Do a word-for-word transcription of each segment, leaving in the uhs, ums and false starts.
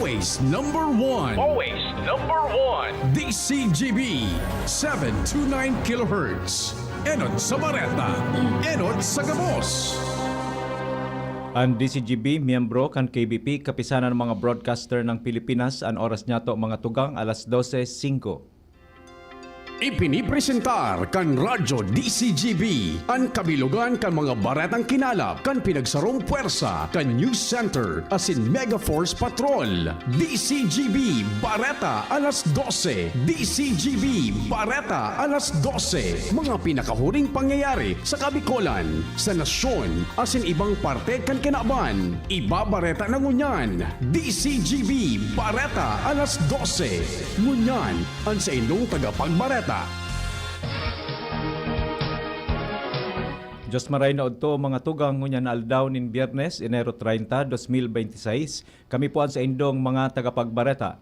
Always number one. Always number one. D C G B, seven two nine kilohertz. Enot sa Bareta, enot sa gabos. An D C G B, miyembro kan K B P, Kapisanan ng mga Broadcaster ng Pilipinas, an oras niyato, mga tugang, alas dose singko. Ipinipresentar kan Radyo D C G B an kabilogan kan mga baretang kinalap kan pinagsarong pwersa kan News Center asin Mega Force Patrol. D C G B Bareta alas dose. D C G B Bareta alas dose. Mga pinakahuring pangyayari sa Kabikolan, sa nasyon, asin ibang parte kan kinaban. Ibabareta na ngunyan. D C G B Bareta alas dose. Ngunyan, an saindong tagapagbareta. Diyos maray na udto, mga tugang, ngunyan na aldaw nin Biyernes, Enero treinta, dos mil bente seis. Kami po an saindong mga tagapagbareta.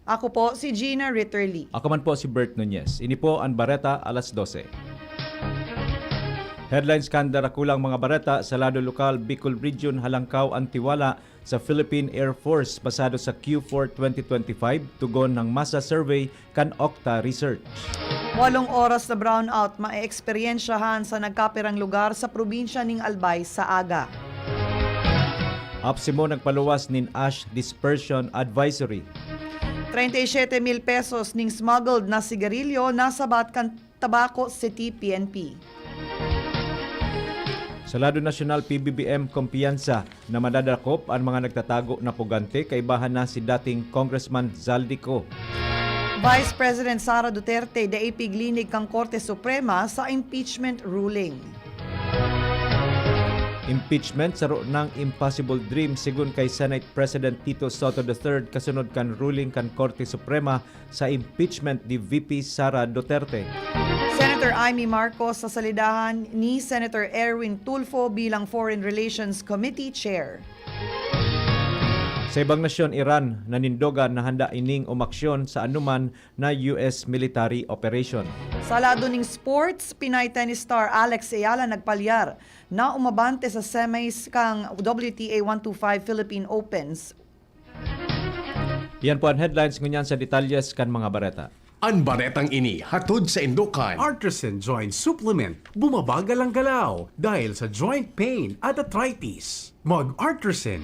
Ako po si Gina Ritterly. Ako man po si Bert Nunez. Ini po an Bareta alas dose. Headlines kan darakulang mga bareta sa lado lokal: Bicol Region, halangkaw an tiwala sa Philippine Air Force basado sa Q four twenty twenty-five, tugon ng masa survey kan Okta Research. Walong oras na brownout maeeksperyensyahan sa nagkapirang lugar sa probinsya ning Albay sa aga. APSEMO nagpaluwas nin ash dispersion advisory. Treinta y siete mil pesos nin smuggled na sigarilyo nasabat kan Tabaco City P N P. Sa lado nasyonal, P B B M kumpiyansa na madadakop an mga nagtatago na pugante, kaibahan na si dating Congressman Zaldy Co. Vice President Sara Duterte dai piglinig kan Korte Suprema sa impeachment ruling. Impeachment saro nang impossible dream, sigon kay Senate President Tito Sotto the third, kasunod kan ruling kan Korte Suprema sa impeachment ni V P Sara Duterte. Senator Imee Marcos sa salidahan ni Senator Erwin Tulfo bilang Foreign Relations Committee Chair. Sa ibang nasyon, Iran, nanindogan na handa ining umaksyon sa anuman na U S military operation. Sa lado ning sports, Pinay tennis star Alex Eala nagpalyar na umabante sa semis kan W T A one two five Philippine Opens. Yan po an headlines, ngunyan sa detalyes kan mga bareta. An baretang ini hatod saindo kan Artisan Joint Supplement. Bumabagal ang galaw dahil sa joint pain at arthritis. Mag-Artisan.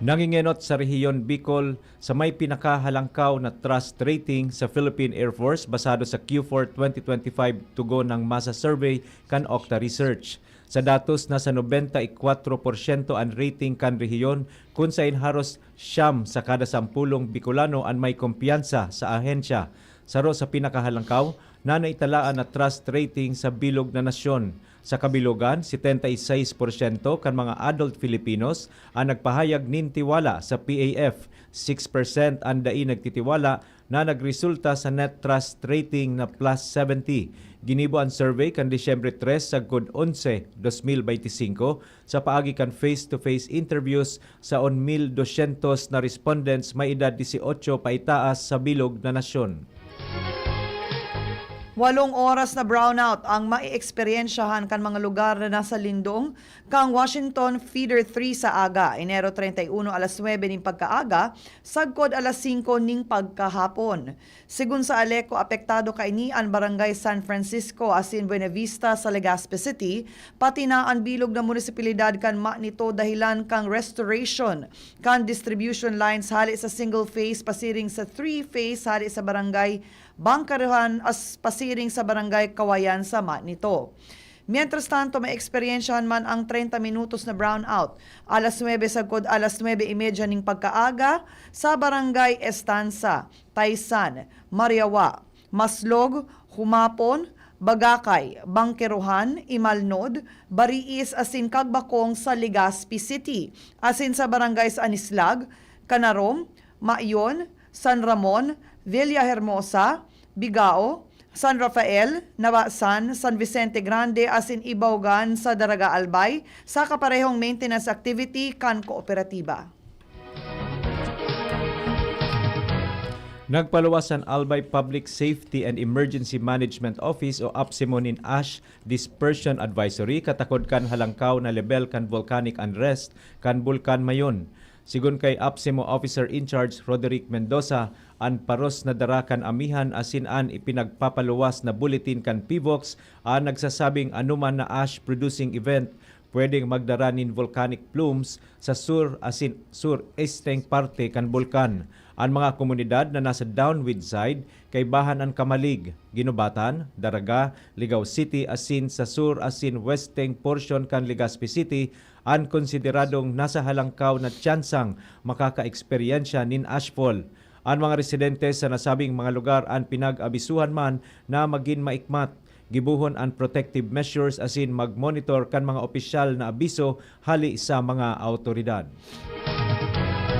Nangingenot sa Rehiyon Bicol sa may pinakahalangkaw na trust rating sa Philippine Air Force basado sa Q four twenty twenty-five, tugon ng masa survey kan Okta Research. Sa datos, nasa nobenta y kwatro porsyento an rating kan rehiyon, kun sain haros siyam sa kada sampulong Bicolano an may kumpiyansa sa ahensya. Saro sa pinakahalangkaw na naitalaan na trust rating sa bilog na nasyon. Sa kabilogan, setenta y seis porsyento kan mga adult Filipinos an nagpahayag nin tiwala sa P A F, six percent an dai nagtitiwala na nagresulta sa net trust rating na plus seventy. Ginibo an survey kan Disyembre tres sagkod onse, dos mil bente singko, sa paagi kan face-to-face interviews sa on mil dosyentos na respondents may edad dieciocho paitaas sa bilog na nasyon. Walong oras na brownout ang maeeksperyensyahan kan mga lugar na nasa lindong kan Washington Feeder three sa aga, Enero treinta y uno, alas nuebe ning pagkaaga, sagkod alas singko ning pagkahapon. Sigon sa ALECO, apektado kaini an Barangay San Francisco asin Buenavista sa Legazpi City, pati na an bilog na munisipalidad kan Manito dahelan kan restoration kan distribution lines hale sa single phase pasiring sa three phase hale sa Barangay Bangkaruhan as pasiring sa Barangay Kawayan sa Manito. Mientras tanto, maeeksperyensyahan man ang treinta minutos na brownout, alas nuebe sagkod alas nuebe y media ning pagkaaga, sa Barangay Estanza, Taysan, Mariawa, Maslog, Humapon, Bagakay, Bangkerohan, Imalnod, Bariis asin Kagbakong sa Legazpi City, asin sa Barangays Anislag, Canarom, Mayon, San Ramon, Villahermosa, Bigao, San Rafael, Nabasan, San Vicente Grande asin Ibaugan sa Daraga Albay sa kaparehong maintenance activity kan kooperatiba. Nagpaluwas an Albay Public Safety and Emergency Management Office o APSEMO nin ash dispersion advisory katakod kan halangkaw na lebel kan volcanic unrest kan Bulkan Mayon. Sigon kay APSEMO Officer in Charge Roderick Mendoza, an paros na dara kan amihan asin an ipinagpapaluwas na bulletin kan PHIVOLCS an nagsasabing anoman na ash-producing event pwedeng magdara nin volcanic plumes sa sur asin sur-esteng parte kan bulkan. An mga komunidad na nasa downwind side kaibahan an Camalig, Guinobatan, Daraga, Ligao City asin sa sur asin westeng porsyon kan Legazpi City an konsideradong nasa halangkaw na tsansang makakaeksperyensya nin ashfall. An mga residente sa nasabing mga lugar an pinag-abisuhan man na magin maikmat, gibohon an protective measures asin mag-monitor kan mga opisyal na abiso hali sa mga awtoridad.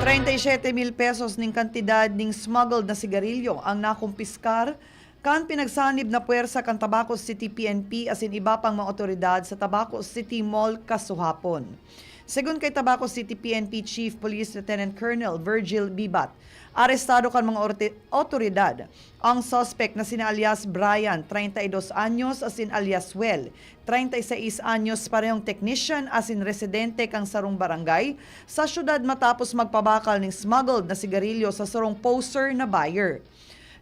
Treinta y siete mil pesos nin kantidad nin smuggled na sigarilyo ang nakumpiskar kan pinagsanib na pwersa kan Tabaco City P N P asin iba pang mga otoridad sa Tabaco City Mall kasuhapon. Segun kay Tabaco City P N P Chief Police Lieutenant Colonel Virgil Bibat, arestado kan mga orte-, otoridad ang suspek na sina alias Brian, treinta y dos anyos, asin alias Well, treinta y seis anyos, parehong technician asin residente kan sarong barangay sa syudad, matapos magpabakal nin smuggled na sigarilyo sa sarong poser na buyer.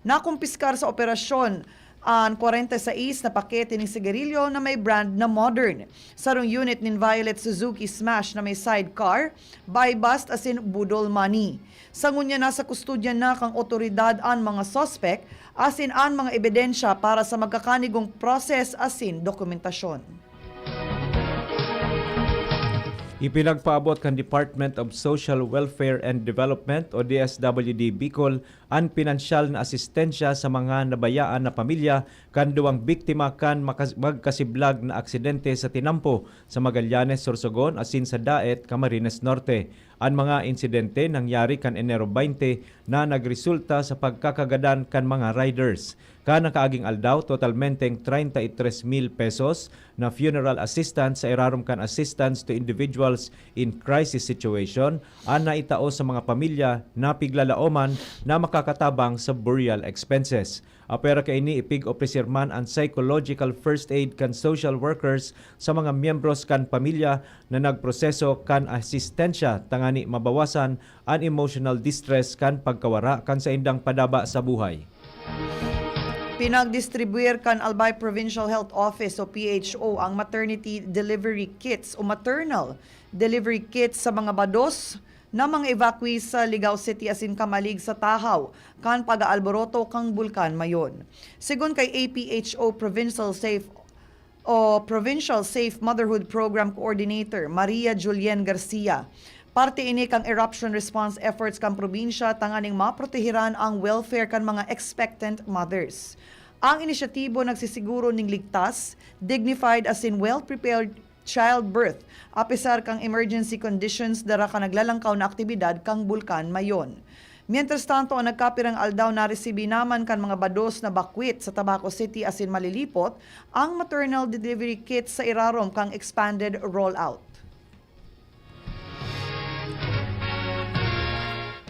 Nakumpiskar sa operasyon an kwarenta y seis na pakete nin sigarilyo na may brand na Modern, sarong unit nin violet Suzuki Smash na may sidecar, buy-bust asin boodle money. Sa ngunyan, nasa kustodya na kan otoridad an mga suspek asin an mga ebidensya para sa magkakanigong process asin dokumentasyon. Ipinagpaabot kan Department of Social Welfare and Development o D S W D Bicol an pinansyal na asistensya sa mga nabayaan na pamilya kan duwang biktima kan makas-, magkasiblag na aksidente sa tinampo sa Magallanes, Sorsogon asin sa Daet, Camarines Norte. An mga insidente nangyari kan Enero baynte na nagresulta sa pagkakagadan kan mga riders. Kan nakaaging aldaw, totalmenteng treinta y tres mil pesos na funeral assistance sa irarom kan Assistance to Individuals in Crisis Situation an naitao sa mga pamilya na piglalaoman na makakatabang sa burial expenses. Apwera kaini, ipig-opresir man an psychological first aid kan social workers sa mga miyembros kan pamilya na nagproseso kan asistensya tangani mabawasan an emotional distress kan pagkawara kan saindang padaba sa buhay. Pinagdistribuir kan Albay Provincial Health Office o P H O ang maternity delivery kits o maternal delivery kits sa mga bados na mga evacuees sa Ligao City asin Camalig sa tahaw kan pag-aalboroto kan Bulkan Mayon. Segun kay A P H O Provincial Safe o Provincial Safe Motherhood Program Coordinator Maria Julien Garcia, parte ini kan eruption response efforts kan probinsya tanganing maprotehiran ang welfare kan mga expectant mothers. Ang inisyatibo nagsisiguro ning ligtas, dignified asin well-prepared childbirth, apesar kan emergency conditions dara kan naglalangkaw na aktibidad kan Bulkan Mayon. Mientras tanto, an nagkapirang aldaw naresibi naman kan mga bados na bakwit sa Tabaco City asin malilipot ang maternal delivery kits sa irarom kan expanded rollout.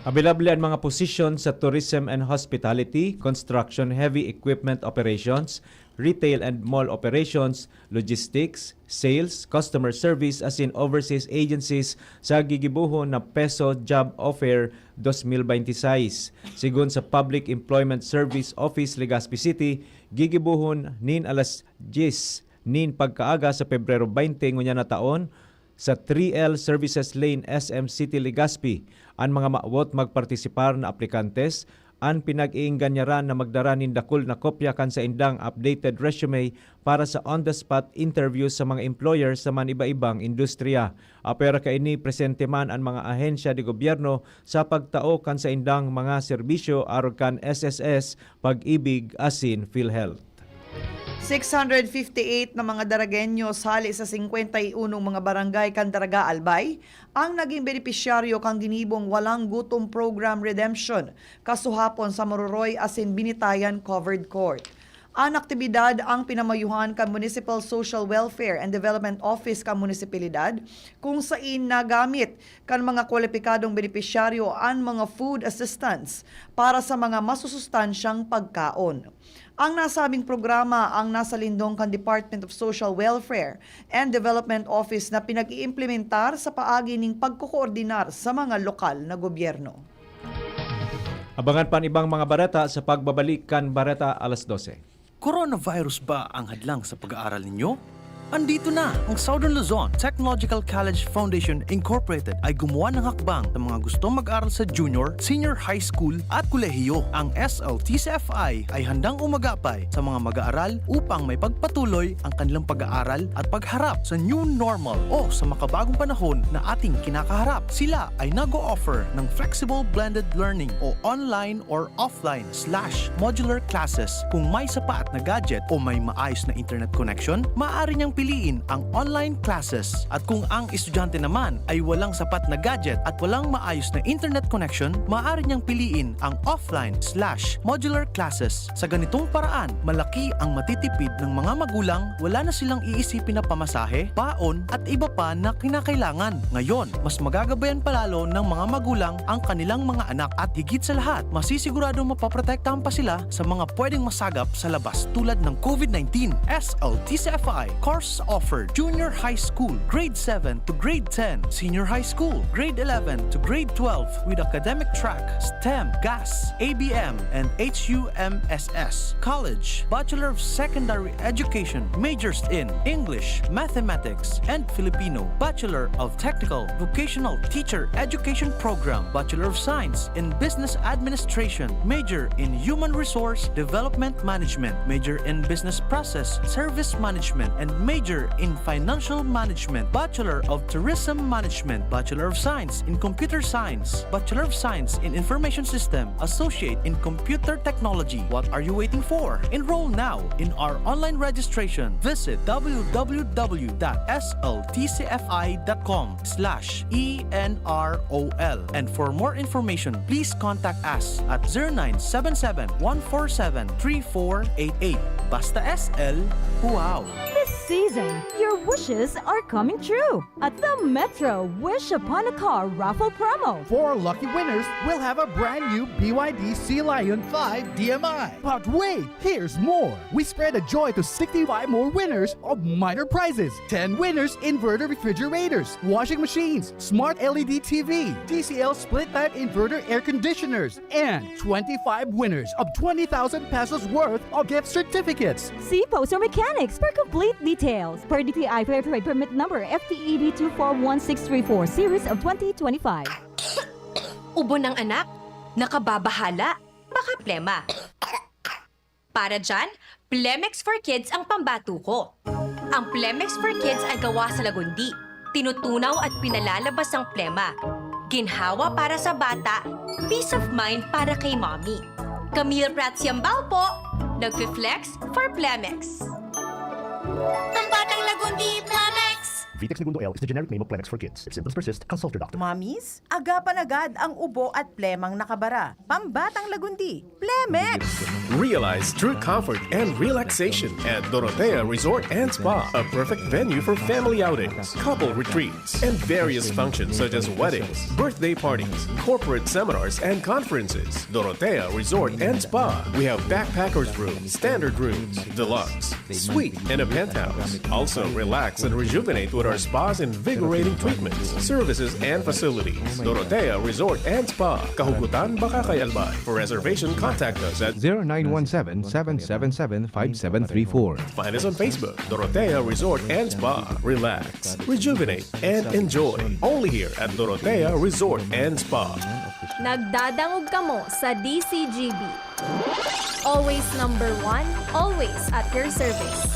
Abilable an mga posisyon sa tourism and hospitality, construction, heavy equipment operations, retail and mall operations, logistics, sales, customer service asin overseas agencies sa gigibohon na PESO Job Offer dos mil binte y seis. Sigon sa Public Employment Service Office, Legazpi City, gigibohon nin alas dyes nin pagkaaga sa Pebrero baynte ngunyan na taon, sa three L Services Lane, S M City, Legazpi. An mga mawot magpartisipar na aplikantes an pinag-iingganyaran na magdara nin dakul na kopya kan saindang updated resume para sa on-the-spot interview sa mga employer sa man-iba-ibang industriya. Apwera kaini, presente man an mga ahensya de gobyerno sa pagtao kan saindang mga serbisyo arog kan S S S, Pag-ibig asin PhilHealth. Six hundred fifty-eight na mga Daragueños hale sa singkwenta y unong mga barangay kan Daraga, Albay ang naging benepisyaryo kan ginibong Walang Gutom Program Redemption kasuhapon sa Maroroy asin Binitayan Covered Court. An aktibidad ang pinamayuhan kan Municipal Social Welfare and Development Office kan munisipalidad, kung sain nagamit kan mga kwalipikadong benepisyaryo an mga food assistance para sa mga masusustansyang pagkaon. Ang nasabing programa ang nasa lindong kan Department of Social Welfare and Development Office na pinag-iimplementar sa paagi ning pagkokoordinar sa mga lokal na gobyerno. Abangan pa an ibang mga bareta sa pagbabalik kan Bareta Alas Dose. Coronavirus ba ang hadlang sa pag-aaral ninyo? Andito na! Ang Southern Luzon Technological College Foundation Incorporated ay gumawa ng hakbang sa mga gustong mag-aral sa junior, senior high school at kolehiyo. Ang S L T C F I ay handang umagapay sa mga mag-aaral upang maipagpatuloy ang kanilang pag-aaral at pagharap sa new normal o sa makabagong panahon na ating kinakaharap. Sila ay nag-o-offer ng flexible blended learning o online or offline slash modular classes. Kung may sapat na gadget o may maayos na internet connection, maaari niyang piliin ang online classes. At kung ang estudyante naman ay walang sapat na gadget at walang maayos na internet connection, maaari niyang piliin ang offline slash modular classes. Sa ganitong paraan, malaki ang matitipid ng mga magulang, wala na silang iisipin na pamasahe, baon at iba pa na kinakailangan. Ngayon, mas magagabayan pa lalo ng mga magulang ang kanilang mga anak at higit sa lahat, masisiguradong mapoprotektahan pa sila sa mga pwedeng masagap sa labas tulad ng COVID nineteen. S L T C F I course offered: Junior High School, Grade seven to Grade ten, Senior High School, Grade eleven to Grade twelve, with academic track, STEM, GAS, A B M, and H U M S S. College, Bachelor of Secondary Education, majors in English, Mathematics, and Filipino, Bachelor of Technical Vocational Teacher Education Program, Bachelor of Science in Business Administration, major in Human Resource Development Management, major in Business Process Service Management, and major in Financial Management, Bachelor of Tourism Management, Bachelor of Science in Computer Science, Bachelor of Science in Information System, Associate in Computer Technology. What are you waiting for? Enroll now in our online registration. Visit W W W dot S L T C F I dot com slash E N R O L. And for more information, please contact us at zero nine seven seven, one four seven, three four eight eight. Basta S L, wow! This season, your wishes are coming true at the Metro Wish Upon a Car Raffle Promo. Four lucky winners will have a brand new B Y D Sea Lion five D M I. But wait, here's more. We spread the joy to sixty-five more winners of minor prizes. Ten winners inverter refrigerators, washing machines, smart L E D T V, T C L split type inverter air conditioners, and twenty-five winners of twenty thousand pesos worth of gift certificates. See Poster Mechanics for complete details. Per D T I Fair Trade Permit Number F T E B two four one six three four, Series of twenty twenty-five. Ubo ng anak? Nakababahala? Baka plema. Para dyan, Plemex for Kids ang pambato ko. Ang Plemex for Kids ay gawa sa lagundi. Tinutunaw at pinalalabas ang plema. Ginhawa para sa bata, peace of mind para kay mommy. Camille Prats Yambao po, nagfi-flex for Plemex. Pambatang lagundi, Plemex! Vitex Negundo L is the generic name of Plemex for Kids. If symptoms persist, consult your doctor. Mommies, agapan agad ang ubo at plemang nakabara. Pambatang lagundi, Plemex! Realize true comfort and relaxation at Dorotea Resort and Spa, a perfect venue for family outings, couple retreats, and various functions such as weddings, birthday parties, corporate seminars, and conferences. Dorotea Resort and Spa. We have backpackers room, standard rooms, deluxe, suite, and a penthouse. Also, relax and rejuvenate with our spa's invigorating treatments, services, and facilities. Dorotea Resort and Spa, Kahugutan, Bacacay, Albay. For reservation, contact us at zero nine one seven, seven seven seven, five seven three four. Find us on Facebook, Dorotea Resort and Spa. Relax, rejuvenate, and enjoy. Only here at Dorotea Resort and Spa. Nagdadangog kamo sa D C G B. Always number one, always at your service.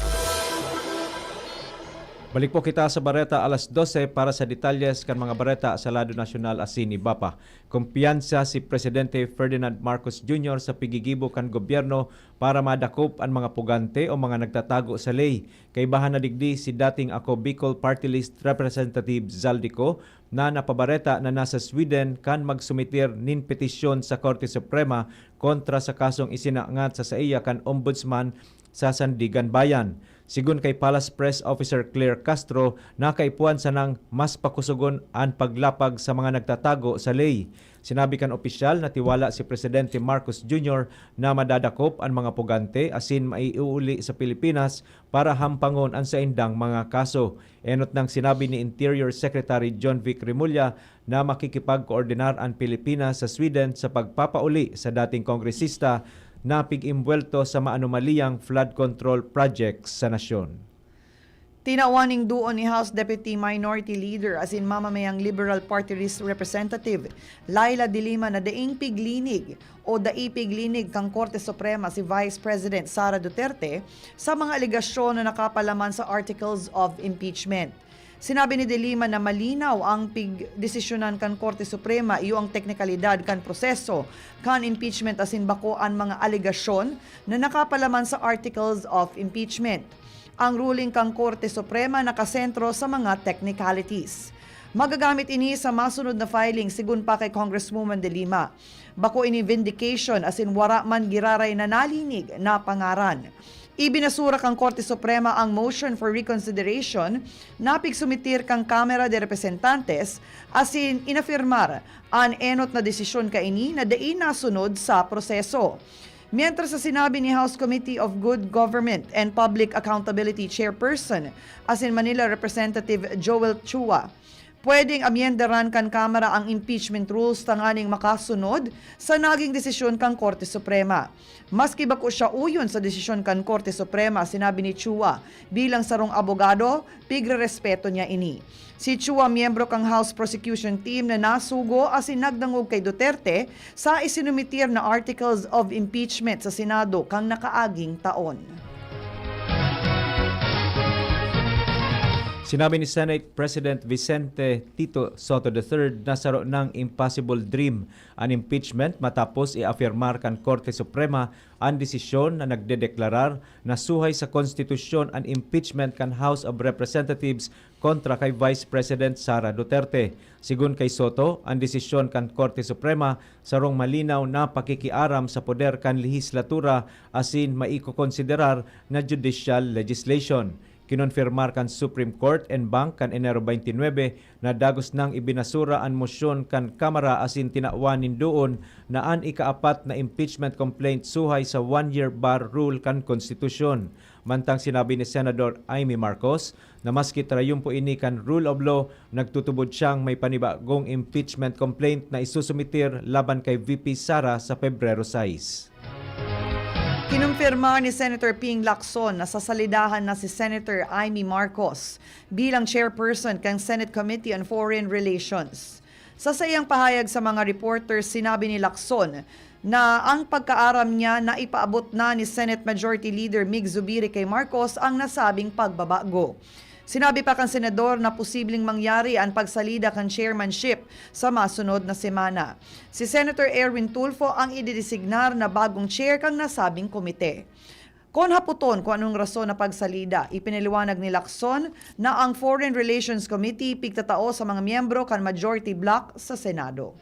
Balik po kita sa Bareta Alas Dose para sa detalyes kan mga bareta sa lado nasyonal asin iba pa. Kumpiyansa si Presidente Ferdinand Marcos Junior sa pigigibo kan gobyerno para madakop an mga pugante o mga nagtatago sa ley. Kaibahan na digdi si dating Ako Bicol Party List Representative Zaldy Co na napabareta na nasa Sweden kan magsumiter nin petisyon sa Korte Suprema kontra sa kasong isinangat sa saiya kan Ombudsman sa Sandiganbayan. Sigon kay Palace Press Officer Claire Castro, nakaipuhan sanang mas pakusogon an paglapag sa mga nagtatago sa ley. Sinabi kan opisyal na tiwala si Presidente Marcos Junior na madadakop an mga pugante asin maiuuli sa Pilipinas para hampangon an saindang mga kaso. Enot nang sinabi ni Interior Secretary John Vic Remulla na makikipagkoordinar an Pilipinas sa Sweden sa pagpapauli sa dating kongresista na pig-imbwelto sa maanomaliyang flood control project sa nasyon. Tinawan ning duon ni House Deputy Minority Leader asin mamamayang Liberal Party List Representative Leila de Lima na daing piglinig o dai piglinig kan Korte Suprema si Vice President Sara Duterte sa mga alegasyon na nakapalaman sa articles of impeachment. Sinabi ni De Lima na malinaw ang pigdesisyonan kan Korte Suprema iyo ang teknikalidad kan proseso kan impeachment asin bako an mga alegasyon na nakapalaman sa articles of impeachment. Ang ruling kan Korte Suprema nakasentro sa mga technicalities. Magagamit ini sa masunod na filing, sigon pa kay Congresswoman De Lima. Bako ini vindication asin wara man giraray na nalinig na pangaran. Ibinasura kan Korte Suprema ang motion for reconsideration na pigsumitir kan Kamara de Representantes asin inafirmar an enot na desisyon kaini na dai nasunod sa proseso. Mientras sa sinabi ni House Committee of Good Government and Public Accountability Chairperson asin Manila Representative Joel Chua, pwedeng amyendaran kan Kamara ang impeachment rules tanganing makasunod sa naging desisyon kan Korte Suprema. Maski bako siya uyon sa desisyon kan Korte Suprema, sinabi ni Chua, bilang sarong abogado, pigrerespeto niya ini. Si Chua miyembro kan House Prosecution Team na nasugo asin nagdangog kay Duterte sa isinumitir na articles of impeachment sa Senado kan nakaaging taon. Sinabi ni Senate President Vicente Tito Sotto the third na saro nang impossible dream an impeachment matapos i-afirmar kan Korte Suprema an desisyon na nagdedeklarar na suhay sa konstitusyon an impeachment kan House of Representatives kontra kay Vice President Sara Duterte. Sigon kay Sotto, an desisyon kan Korte Suprema sarong malinaw na pakikiaram sa poder kan lehislatura asin maikokonsiderar na judicial legislation. Kinonfirmar kan Supreme Court en banc kan Enero twenty-nine na dagos nang ibinasura an mosyon kan Kamara asin tinawan nin duon na an ikaapat na impeachment complaint suhay sa one-year bar rule kan konstitusyon. Mantang sinabi ni Senador Imee Marcos na maski trayumpo ini kan rule of law, nagtutubod siyang may panibagong impeachment complaint na isusumitir laban kay V P Sara sa Pebrero sais. Kinumpirma ni Senator Ping Lacson na sasalidahan na si Senator Imee Marcos bilang chairperson kan Senate Committee on Foreign Relations. Sa saiyang pahayag sa mga reporters, sinabi ni Lacson na ang pagkaaram niya na ipaabot na ni Senate Majority Leader Mig Zubiri kay Marcos ang nasabing pagbabago. Sinabi pa kan senador na posibleng mangyari an pagsalida kan chairmanship sa masunod na semana. Si Senator Erwin Tulfo ang ididesignar na bagong chair kan nasabing komite. Kon hapoton kun anong rason na pagsalida, ipinaliwanag ni Lacson na ang Foreign Relations Committee pigtatao sa mga miyembro kan majority bloc sa Senado.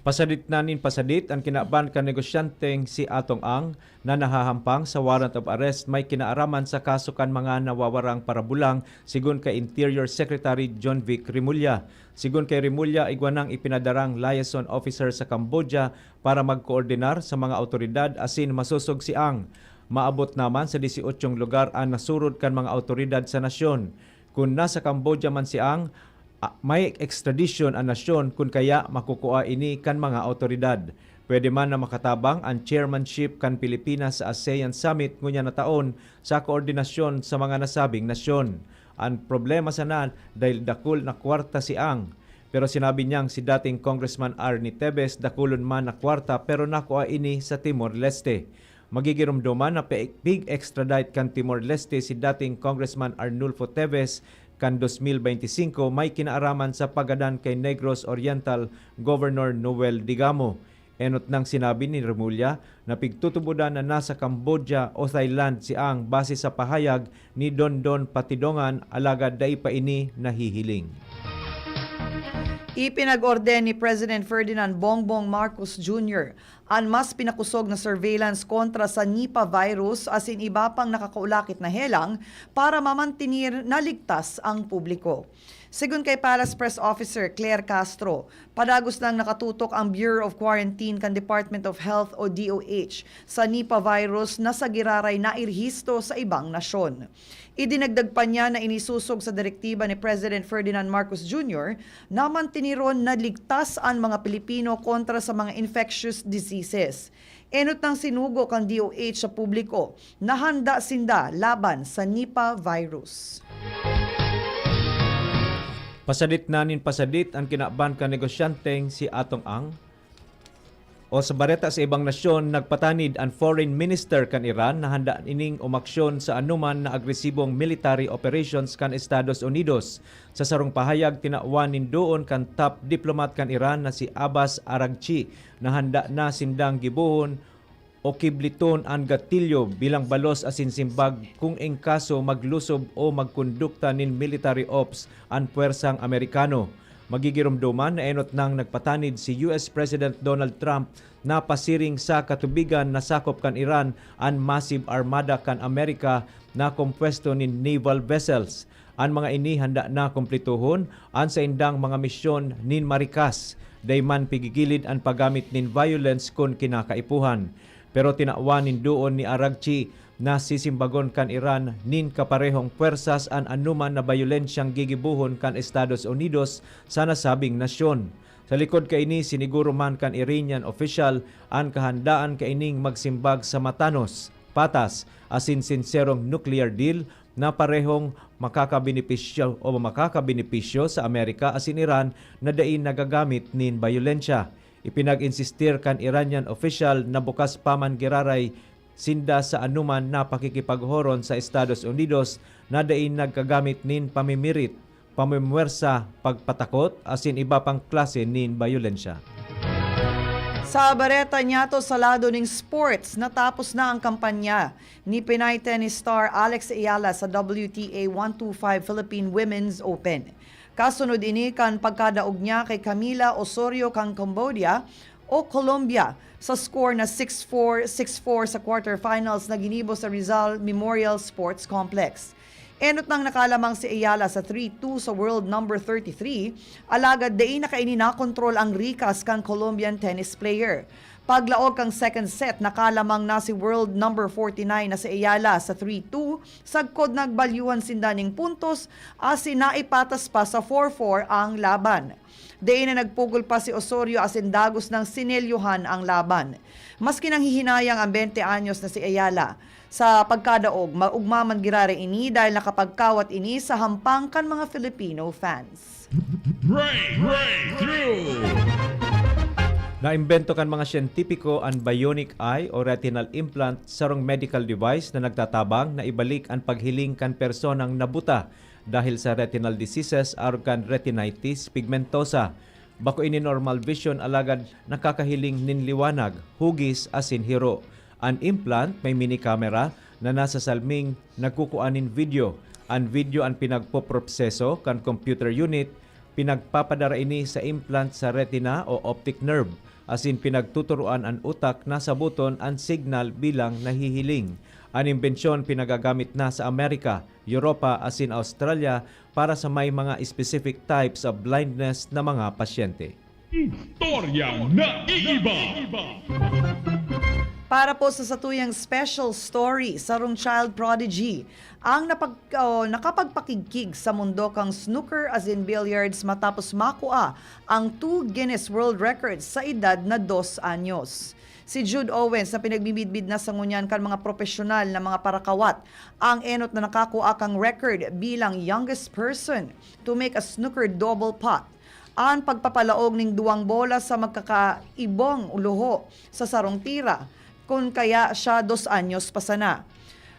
Pasadit na nin pasadit an kinaban kan negosyanteng si Atong Ang na nahahampang sa warrant of arrest may kinaaraman sa kaso kan mga nawawarang parabulang, sigon kay Interior Secretary John Vic Remulla. Sigon kay Remulla, igwa nang ipinadarang liaison officer sa Cambodia para magkoordinar sa mga awtoridad asin masosog si Ang. Maabot naman sa disyotsyong lugar an nasurod kan mga awtoridad sa nasyon. Kun nasa Cambodia man si Ang, a-, may extradition an nasyon, kun kaya makukua ini kan mga awtoridad. Pwede man na makatabang an chairmanship kan Pilipinas sa ASEAN Summit ngunyan na taon sa koordinasyon sa mga nasabing nasyon. An problema sana dahil dakul na kwarta si Ang. Pero sinabi niyang si dating Congressman Arnie Tevez dakulon man na kwarta pero nakua ini sa Timor-Leste. Magigiromdoman na pe-, pig-extradite kan Timor-Leste si dating Congressman Arnulfo Tevez kan dos mil beinti singko may kinaaraman sa paggadan kay Negros Oriental Governor Noel Digamo. Enot nang sinabi ni Remulla na pigtutubodan na nasa Cambodia o Thailand si Ang base sa pahayag ni Dondon Patidongan, alagad dai pa ini nahihiling. Ipinag-orden ni President Ferdinand Bongbong Marcos Junior an mas pinakosog na surveillance kontra sa Nipah virus asin iba pang nakakaulakit na helang para mamantenir na ligtas ang publiko. Segun kay Palace Press Officer Claire Castro, padagos nang nakatutok ang Bureau of Quarantine kan Department of Health o D O H sa Nipah virus na sa giraray nairehisto sa ibang nasyon. Idinagdag pa niya na inisosog sa direktiba ni President Ferdinand Marcos Junior na mantiniron na ligtas an mga Pilipino kontra sa mga infectious diseases. Enot nang sinugo kan D O H sa publiko na handa sinda laban sa Nipah virus. Pasadit na nin pasadit an kinaban kan negosyanteng si Atong Ang. O sa bareta sa ibang nasyon, nagpatanid an foreign minister kan Iran na handa ining umaksyon sa anoman na agresibong military operations kan Estados Unidos. Sa sarong pahayag, tinawan nin doon kan top diplomat kan Iran na si Abbas Araghchi na handa na sindang gibohon o kibliton an gatilyo bilang balos asin simbag kung in kaso maglusob o magkondukta nin military ops an puwersang Amerikano. Magigiromdoman na enot nang nagpatanid si U S President Donald Trump na pasiring sa katubigan na sakop kan Iran an massive armada kan Amerika na kompuesto nin naval vessels. An mga ini handa na kumplituhon an saindang mga misyon nin marikas, dai man pigigilid an paggamit nin violence kun kinakaipuhan. Pero tinawan nin doon ni Araghchi na sisimbagon kan Iran nin kaparehong pwersas an anoman na bayolensyang gigibohon kan Estados Unidos sa nasabing nasyon. Sa likod kaini, siniguro man kan Iranian opisyal an kahandaan kaining magsimbag sa matanos, patas, asin sinserong nuclear deal na parehong makakabenepisyo o makakabenepisyo sa Amerika asin Iran na dai nagagamit nin bayolensya. Ipinag-insistir kan Iranian opisyal na bukas pa man giraray sinda sa anoman na pakikipaghoron sa Estados Unidos na dai nagkagamit nin pamimirit, pamimwersa, pagpatakot, asin iba pang klase nin bayolensya. Sa bareta niyato sa lado ning sports, natapos na ang kampanya ni Pinay tennis star Alex Eala sa W T A one two five Philippine Women's Open. Kasunod ini kan pagkadaog niya kay Camila Osorio kan Cambodia o Colombia sa score na six four, six four sa quarterfinals na ginibo sa Rizal Memorial Sports Complex. Enot nang nakalamang si Eala sa three two sa world number thirty-three, alagad dai na kaini nakontrol ang rikas kan Colombian tennis player. Paglaog kan second set, nakalamang na si world number forty-nine na si Eala sa three two, sagkod nagbalyuhan sinda ning puntos, asin naipatas pa sa four four ang laban. Dai na nagpugol pa si Osorio asin dagos nang sinelyohan ang laban. Maski nanghihinayang ang bente anyos na si Eala, sa pagkadaog, maugma man giraray ini dahil nakapagkawat ini sa hampang kan mga Filipino fans. Break, breakthrough! Naimbento kan mga siyentipiko an bionic eye o retinal implant, sarong medical device na nagtatabang na ibalik an paghiling kan personang nabuta dahil sa retinal diseases arog kan retinitis pigmentosa. Bako ini normal vision, alagad nakakahiling nin liwanag, hugis asin hiro. An implant may mini camera na nasa salming nagkukua nin video. An video an pinagpoproseso kan computer unit, pinagpapadara ini sa implant sa retina o optic nerve, asin pinagtuturoan an utak na saboton an signal bilang nahihiling. An imbensyon pinagagamit na sa Amerika, Europa asin Australia para sa may mga specific types of blindness na mga pasyente. Istoryang naiiba. Para po sa satuyang special story, sarong child prodigy ang napag-, o, nakapagpakigkig sa mundo kan snooker asin billiards matapos makua ang two Guinness World Records sa edad na dos anyos. Si Jude Owens, na pinagbibidbid na sa ngunyan kan mga propesyonal na mga parakawat, ang enot na nakakua kan record bilang youngest person to make a snooker double pot, an pagpapalaog nin duwang bola sa magkakaibong luho sa sarong tira, kun kaya siya dos anyos pa sana.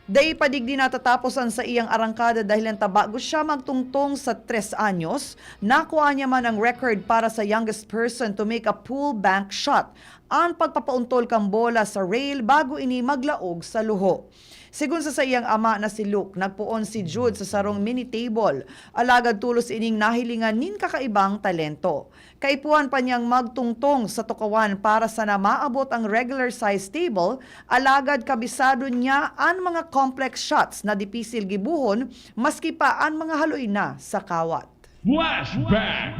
Dai pa digdi natatapos an saiyang arangkada dahel ta bago siya magtungtong sa tres anyos, nakua niya man ang record para sa youngest person to make a full bank shot, an pagpapauntol kan bola sa rail bago ini maglaog sa luho. Sigon sa saiyang ama na si Luke, nagpoon si Jude sa sarong mini table, alagad tolos ining nahilingan nin kakaibang talento. Kaipuhan pa niyang magtungtong sa tukawan para sana maabot ang regular size table, alagad kabisado niya an mga complex shots na dipisil gibohon maski pa an mga haloy na sa kawat. Flashback!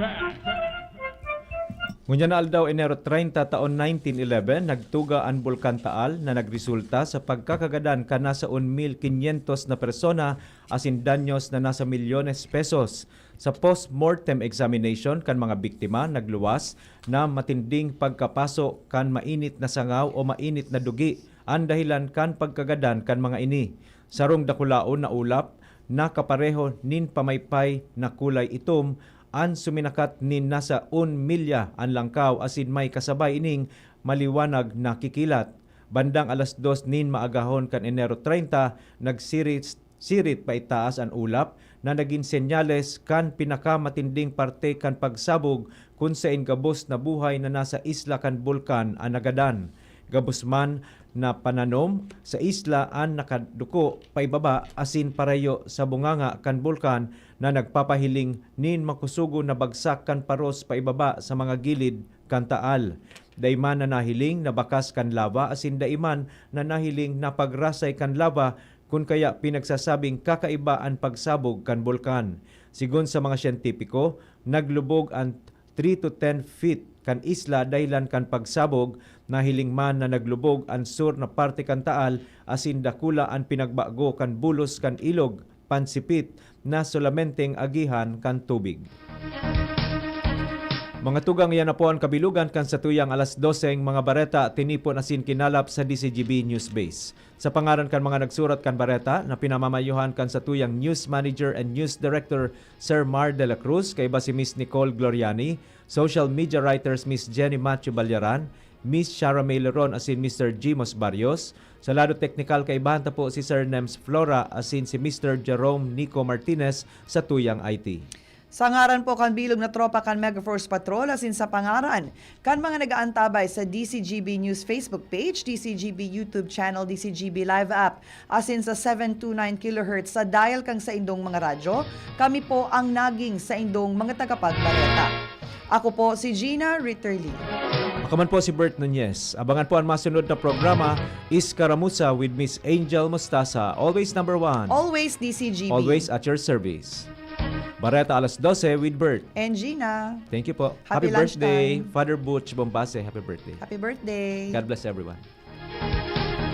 Ngunyan na aldaw, Enero treinta, taon nineteen eleven, nagtuga an Bulkan Taal na nagresulta sa pagkakagadan kan nasa un mil quinientos na persona asin danyos na nasa milyones pesos. Sa post-mortem examination kan mga biktima, nagluwas na matinding pagkapaso kan mainit na sangaw o mainit na dugi an dahilan kan pagkagadan kan mga ini. Sarong dakulaon na ulap na kapareho nin pamaypay na kulay itom an suminakat nin nasa un milya an langkaw asin may kasabay ining maliwanag na kikilat. Bandang alas dos nin maagahon kan Enero treinta, nagsirit-sirit paitaas an ulap na nagin senyales kan pinakamatinding parte kan pagsabog kun saen gabos na buhay na nasa isla kan bulkan an nagadan. Gabos man na pananom sa isla an nakaduko paibaba asin parayo sa bunganga kan bulkan na nagpapahiling nin makusogon na bagsak kan paros paibaba sa mga gilid kan taal. Dai man na nahiling na bakas kan lava asin dai man na nahiling na pagrasay kan lava, kun kaya pinagsasabing kakaiba an pagsabog kan bulkan. Sigon sa mga siyentipiko, naglubog an three to ten feet kan isla dahilan kan pagsabog. Nahiling man na naglubog an sur na parte kan taal asin dakula an pinagbago kan bulos kan ilog, pansipit, na solamenteng agihan kan tubig. Mga tugang, iyan na po an kabilugan kan satuyang alas doseng mga bareta, tinipon asin kinalap sa D C G B News Base. Sa pangaran kan mga nagsurat kan bareta na pinamamayohan kan satuyang News Manager and News Director, Sir Mar de la Cruz, kaiba si Miss Nicole Gloriani, social media writers Miss Jenny Matthew Balyaran, Miss Shara May Leron asin Mister Jimos Barrios. Sa lado teknikal, kaibahan ta po si Sir Nems Flora asin si Mister Jerome Nico Martinez sa tuyang I T. Sa ngaran po kan bilog na tropa kan Megaforce Patrol asin sa pangaran kan mga nag-aantabay sa D C G B News Facebook page, D C G B YouTube channel, D C G B Live app, asin sa seven two nine kilohertz sa dial kan saindong mga radyo, kami po ang naging saindong mga tagapagbareta. Ako po si Gina Ritterly. Ako man po si Bert Nunez. Abangan po ang masunod na programa, Iskaramuza with Miss Angel Mostaza. Always number one. Always D C G B. Always at your service. Bareta alas dose with Bert. And Gina. Thank you po. Happy Happy birthday, lunchtime. Father Butch Bombase. Happy birthday. Happy birthday. God bless everyone.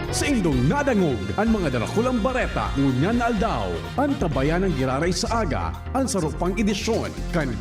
Saindong nadangog an mga darakulang bareta ngunyan na aldaw. Antabayan ang giraray sa aga, an sarupang edisyon kan